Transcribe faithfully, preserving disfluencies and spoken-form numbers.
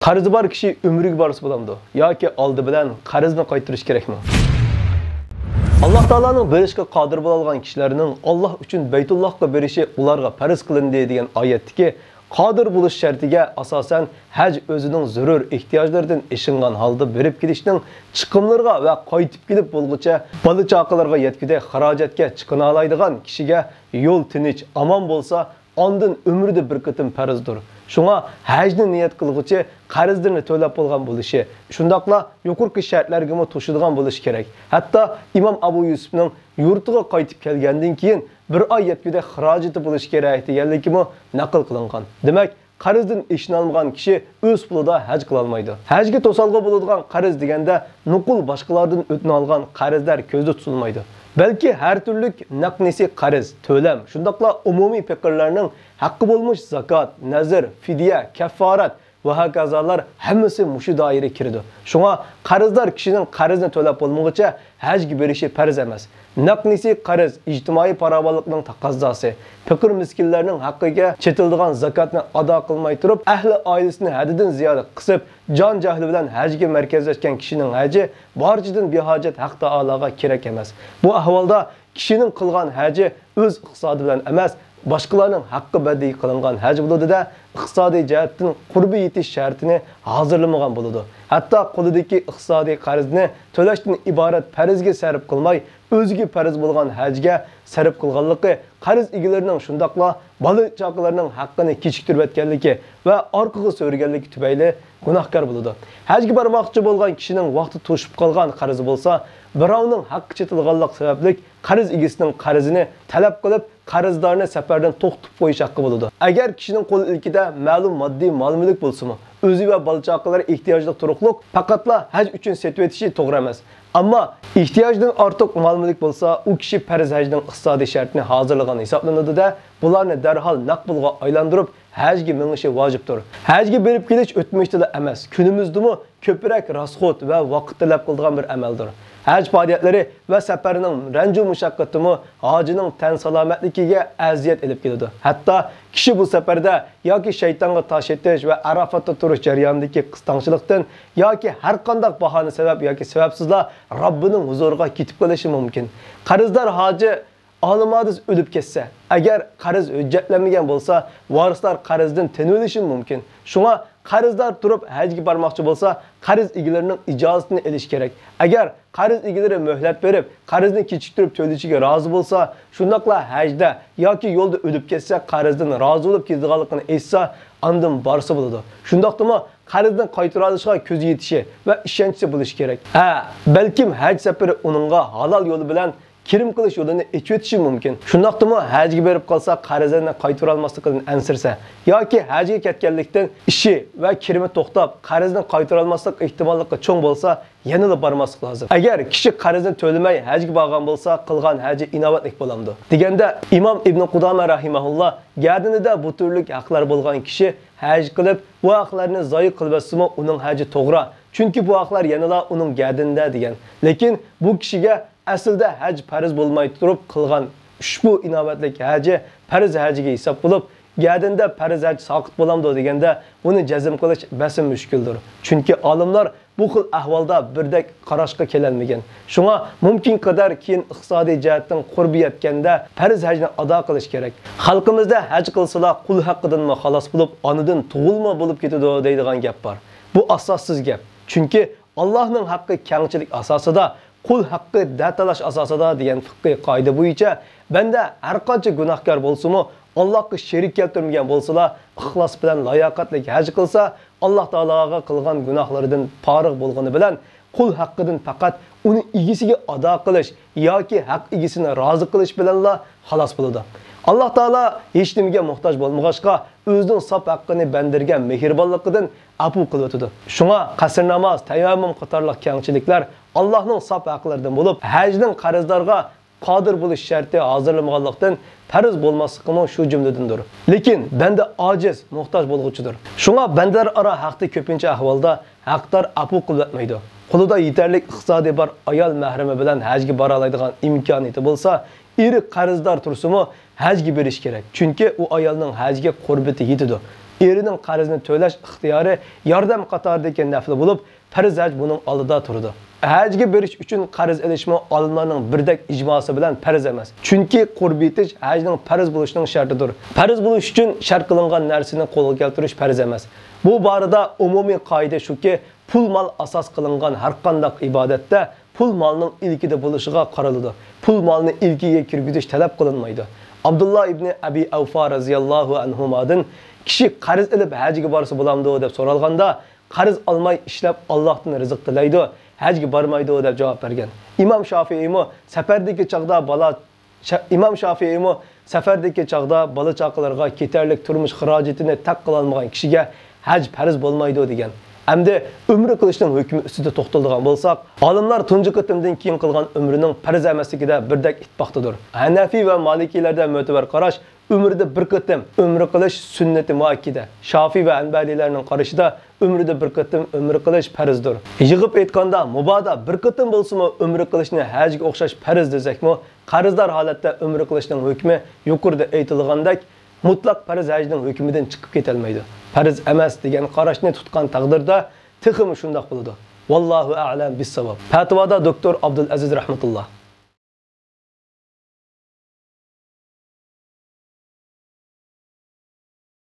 قەرزى بار كىشى ئۆمرىگە بارسا بولامدۇ؟ ياكى ئالدى بىلەن قەرزنى قايتۇرۇش كېرەكمۇ؟ ئاللاھ تائالانىڭ بېرىشكە قادىر بولالىغان كىشىلەرنىڭ ئاللاھ ئۈچۈن بەيتۇللاھقا بېرىشى ئۇلارغا پەرز قىلىندى دېگەن ئايەتتىكى قادىر بولۇش شەرتىگە ئاساسەن، ھەج ئۆزىنىڭ زۆرۈر ئېھتىياجلىرىدىن ئېشىنغان ھالدا بېرىپ كېلىشنىڭ چىقىملىرىغا ۋە قايتىپ كېلىپ بولغۇچە بالا-چاقىلارغا يەتكۈدەك خىراجەتكە چىقىنالايدىغان كىشىگە يول تىنچ، ئامان بولسا، ئاندىن ئۆمرىدە بىر قېتىم پەرزدۇر. شۇڭا ھەجنى نىيەت قىلغۇچى قەرزلىرىنى تۆلەپ بولغان بولۇشى، شۇنداقلا يۇقىرىقى شەرتلەرگىمۇ توشىدىغان بولۇشى كېرەك. ھەتتا ئىمام ئەبۇ يۈسۈپنىڭ يۇرتىغا قايتىپ كەلگەندىن كېيىن بىر ئاي يەتكۈدەك خىراجىتى بولۇشى كېرەك دېگەنلىكىمۇ نەقىل قىلىنغان. دېمەك، قەرزدىن ئېشىنالمىغان كىشى ئۆز پۇلىدا ھەج قىلالمايدۇ. ھەجگە توسالغۇ بولىدىغان قەرز دېگەندە، نوقۇل باشقىلاردىن ئۆتۈنۈۋالغان قەرزلەر كۆزدە تۇتۇلمايدۇ. بەلكى ھەر تۈرلۈك نەق نېسى قەرز، تۆلەم، شۇنداقلا ئومۇمىي پېقىرلارنىڭ ھەققى بولمىش زاكات، نەزىر، فىدىيە، كەففارەت ۋە ھاكازالار ھەممىسى مۇشۇ دائىرىگە كىرىدۇ. شۇڭا قەرزدار كىشىنىڭ قەرزنى تۆلەپ بولمىغۇچە ھەجگە بېرىشى پەرز ئەمەس. نەق نېسى قەرز ئىجتىمائىي پاراۋانلىقنىڭ تەقەززاسى. پېقىر-مىسكىنلەرنىڭ ھەققىگە چېتىلىدىغان زاكاتنى ئادا قىلماي تۇرۇپ، ئەھلى ئائىلىسىنى ھەددىدىن زىيادە قىسىپ، جان-جەھلى بىلەن ھەجگە مەركەزلەشكەن كىشىنىڭ ھەجى بارچىدىن بىھاجەت ھەق تائالاغا كېرەك ئەمەس. بۇ ئەھۋالدا كىشىنىڭ قىلغان ھەجى ئۆز ئىقتىسادى بىلەن ئەمەس، باشقىلارنىڭ ھەققى بەدىلىگە قىلىنغان ھەج بولىدۇ-دە، ئىقتىسادىي جەھەتتىن قۇربى يېتىش شەرتىنى ھازىرلىمىغان بولىدۇ. ھەتتا قولىدىكى ئىقتىسادىي قەرزنى تۆلەشتىن ئىبارەت پەرزگە سەرپ قىلماي، ئۆزىگە پەرز بولغان ھەجگە سەرپ قىلغانلىقى قەرز ئىگىلىرىنىڭ، شۇنداقلا بالا-چاقىلىرىنىڭ ھەققىنى كېچىكتۈرۈۋەتكەنلىكى ۋە ئارقىغا سۆرىگەنلىكى تۈپەيلى گۇناھكار بولىدۇ. ھەجگە بارماقچى بولغان كىشىنىڭ ۋاقتى توشۇپ قالغان قەرزى بولسا، بىراۋنىڭ ھەققى چېتىلغانلىق سەۋەبلىك قەرز ئىگىسىنىڭ قەرزىنى تەلەپ قىلىپ، قەرزدارنى سەپەردىن توختىتىپ قويۇش ھەققى بولىدۇ. ئەگەر كىشىنىڭ قول ئىلكىدە مەلۇم ماددىي مال-مۈلۈك بولسىمۇ، ئۆزى ۋە بالا-چاقىلىرى ئېھتىياجلىق تۇرۇقلۇق پەقەتلا ھەج ئۈچۈن سېتىۋېتىشى توغرا ئەمەس. ئەمما ئېھتىياجدىن ئارتۇق مال-مۈلۈك بولسا، ئۇ كىشى پەرز ھەجنىڭ ئىقتىسادىي شەرتىنى ھازىرلىغان ھېسابلىنىدۇ-دە، بۇلارنى دەرھال نەق پۇلغا ئايلاندۇرۇپ، ھەجگە مېڭىشى ۋاجىپتۇر. ھەجگە بېرىپ كېلىش ئۆتمۈشتىلا ئەمەس، كۈنىمىزدىمۇ كۆپرەك راسخوت ۋە ۋاقىت تەلەپ قىلىدىغان بىر ئەمەلدۇر. ھەج پائالىيەتلىرى ۋە سەپەرنىڭ رەنجۇ-مۇشەققىتىمۇ ھاجىنىڭ تەن سالامەتلىكىگە ئەزىيەت ئېلىپ كېلىدۇ. ھەتتا كىشى بۇ سەپەردە ياكى شەيتانغا تاش ئېتىش ۋە ئەرەفاتتا تۇرۇش جەريانىدىكى قىستاڭچىلىقتىن ياكى ھەر قانداق باھانە سەۋەب ياكى سەۋەبسىزلا رەببىنىڭ ھۇزۇرىغا كېتىپ قېلىشى مۇمكىن. قەرزدار ھاجى ئالىمادىز ئۆلۈپ كەتسە، ئەگەر قەرز ھۆججەتلەنمىگەن بولسا، ۋارىسلار قەرزدىن تىنىۋېلىشى مۇمكىن. شۇڭا قەرزدار تۇرۇپ ھەجگە بارماقچى بولسا، قەرز ئىگىلىرىنىڭ ئىجازىتىنى ئېلىشى كېرەك. ئەگەر قەرز ئىگىلىرى مۆھلەت بېرىپ، قەرزنى كېچىكتۈرۈپ تۆلىشىگە رازى بولسا، شۇنداقلا ھەجدە ياكى يولدا ئۆلۈپ كەتسە، قەرزدىن رازى بولۇپ كېتىدىغانلىقىنى ئېيتسا، ئاندىن بارسا بولىدۇ. شۇنداقتىمۇ قەرزدىن قايتۇرالىشىغا كۆزى يېتىشى ۋە ئىشەنچىسى بولۇشى كېرەك. ھە، بەلكىم ھەج سەپىرى ئۇنىڭغا ھالال يولى بىلەن كىرىم قىلىش يولىنى ئېچىۋېتىشى مۇمكىن. شۇنداقتىمۇ ھەجگە بېرىپ قالسا، قەرزلىرىنى قايتۇرالماسلىقىدىن ئەنسىرىسە ياكى ھەجگە كەتكەنلىكتىن ئىشى ۋە كىرىمى توختاپ، قەرزنى قايتۇرالماسلىق ئېھتىماللىقى چوڭ بولسا، يەنىلا بارماسلىق لازىم. ئەگەر كىشى قەرزنى تۆلىمەي ھەجگە بارغان بولسا، قىلغان ھەجى ئىناۋەتلىك بولامدۇ؟ دېگەندە، ئىمام ئىبنى قۇدامە رەھىمەھۇللا، گەدىنىدە بۇ تۈرلۈك ھەقلەر بولغان كىشى ھەج قىلىپ، بۇ ھەقلەرنى زايە قىلىۋەتسىمۇ، ئۇنىڭ ھەجى توغرا، چۈنكى بۇ ھەقلەر يەنىلا ئۇنىڭ گەدىنىدە، دېگەن. لېكىن بۇ كىشىگە ئەسلىدە ھەج پەرز بولماي تۇرۇپ قىلغان ئۈچ بۇ ئىناۋەتلىك ھەجى پەرز ھەجىگە ھېساب بولۇپ، گەدىنىدە پەرز ھەج ساقىت بولامدۇ دېگەندە، بۇنى جەزم قىلىش بەسمە مۈشكۈلدۇر. چۈنكى ئالىملار بۇ خىل ئەھۋالدا بىردەك قاراشقا كېلەلمىگەن. شۇڭا مۇمكىن قەدەر كېيىن ئىقتىسادىي جەھەتتىن قۇربى يەتكەندە پەرز ھەجنى ئادا قىلىش كېرەك. خەلقىمىزدە ھەج قىلسىلا قۇل ھەققىدىنمۇ خالاس بولۇپ، ئانىدىن تۇغۇلما بولۇپ كېتىدۇ دەيدىغان گەپ بار. بۇ ئاساسسىز گەپ. چۈنكى ئاللاھنىڭ ھەققى كەڭچىلىك ئاساسىدا، قۇل ھەققى دەتالاش ئاساسىدا دېگەن فىقھىي قائىدە بويىچە بەندە ھەرقانچە گۇناھكار بولسىمۇ، ئاللاھقا شېرىك كەلتۈرمىگەن بولسىلا، ئىخلاس بىلەن لاياقەتلىك ھەج قىلسا، ئاللاھ تائالاغا قىلغان گۇناھلىرىدىن پارىغ بولغىنى بىلەن، قۇل ھەققىدىن پەقەت ئۇنى ئىگىسىگە ئادا قىلىش ياكى ھەق ئىگىسىنى رازى قىلىش بىلەنلا خالاس بولىدۇ. ئاللاھ تائالا ھېچنېمىگە موھتاج بولمىغاچقا، ئۆزىنىڭ ساپ ھەققىنى بەندىلەرگە مېھرىبانلىقىدىن ئەپۇ قىلىۋېتىدۇ. شۇڭا قەسىر ناماز، تەيەممۇم قاتارلىق كەڭچىلىكلەر ئاللاھنىڭ ساپ ھەقلىرىدىن بولۇپ، ھەجنىڭ قەرزدارغا قادىر بولۇش شەرتى ھازىرلىمىغانلىقتىن، پەرز بولماسلىقىمۇ شۇ جۈملىدىندۇر. لېكىن بەندە ئاجىز، موھتاج بولغۇچىدۇر. شۇڭا بەندىلەر ئارا ھەقتە كۆپىنچە ئەھۋالدا ھەقدار ئەپۇ قىلىۋەتمەيدۇ. قولىدا يېتەرلىك ئىقتىسادى بار ئايال مەھرىمى بىلەن ھەجگە بارالايدىغان ئىمكانىيىتى بولسا، ئېرى قەرزدار تۇرسىمۇ، ھەجگە بېرىشى كېرەك. چۈنكى ئۇ ئايالنىڭ ھەجگە قۇربىتى يېتىدۇ. ئېرىنىڭ قەرزنى تۆلەش ئىختىيارى ياردەم قاتارىدىكى نەپلى بولۇپ، پەرز ھەج بۇنىڭ ئالدىدا تۇرىدۇ. ھەجگە بېرىش ئۈچۈن قەرز ئېلىشمۇ ئالىملارنىڭ بىردەك ئىجماسى بىلەن پەرز ئەمەس. چۈنكى قۇربىتى ھەجنىڭ پەرز بولۇشىنىڭ شەرتىدۇر. پەرز بولۇش ئۈچۈن شەرت قىلىنغان نەرسىنى قولغا كەلتۈرۈش پەرز ئەمەس. بۇ بارىدا ئومۇمىي قائىدە شۇكى، پۇل مال ئاساس قىلىنغان ھەرقانداق ئىبادەتتە پۇل مالنىڭ ئىلكىدە بولۇشىغا قارىلىدۇ. پۇل مالنى ئىلكىگە كىرگۈزۈش تەلەپ قىلىنمايدۇ. ئابدۇللا ئىبنى ئەبى ئەۋفا رەزىياللاھۇ ئەنھۇمادىن، كىشى قەرز ئېلىپ ھەجگە بارسا بولامدۇ دەپ سورالغاندا، قەرز ئالماي ئىشلەپ ئاللاھتىن رىزىق تىلەيدۇ، ھەجگە بارمايدۇ دەپ جاۋاب بەرگەن. ئىمام شافىئىمۇ سەپەردىكى چاغدا بالا شا-، ئىمام شافىئىمۇ سەپەردىكى چاغدا بالا-چاقىلىرىغا كېتەرلىك تۇرمۇش خىراجىتىنى تەق قىلالمىغان كىشىگە ھەج پەرز بولمايدۇ دېگەن. ئەمدى ئۆمرە قىلىشنىڭ ھۆكمى ئۈستىدە توختالىدىغان بولساق، ئالىملار تۇنجى قېتىمدىن كېيىن قىلغان ئۆمرىنىڭ پەرز ئەمەسلىكىدە بىردەك ئىتتىپاقتىدۇر. ھەنەفىي ۋە مالىكىيلەردە مۆتىۋەر قاراش ئۆمرىدە بىر قېتىم ئۆمرە قىلىش سۈننىتى مۇئەككىدە. شافىي ۋە ھەنبەلىيلەرنىڭ قارىشىدا ئۆمرىدە بىر قېتىم ئۆمرە قىلىش پەرزدۇر. يىغىپ ئېيتقاندا، مۇبادا بىر قېتىم بولسىمۇ ئۆمرە قىلىشنى ھەجگە ئوخشاش پەرز دېسەكمۇ، قەرزدار ھالەتتە ئۆمرە قىلىشنىڭ ھۆكمى يۇقىرىدا ئېيتىلغاندەك مۇتلەق پەرز ھەجنىڭ ھۆكمىدىن چىقىپ كېتەلمەيدۇ. پەرز ئەمەس دېگەن قاراشنى تۇتقان تەقدىردە تېخىمۇ شۇنداق بولىدۇ. ۋاللاھۇ ئەئلەم بىسساۋاب. پەتىۋادا دوكتور ئابدۇلئەزىز رەھمەتۇللا.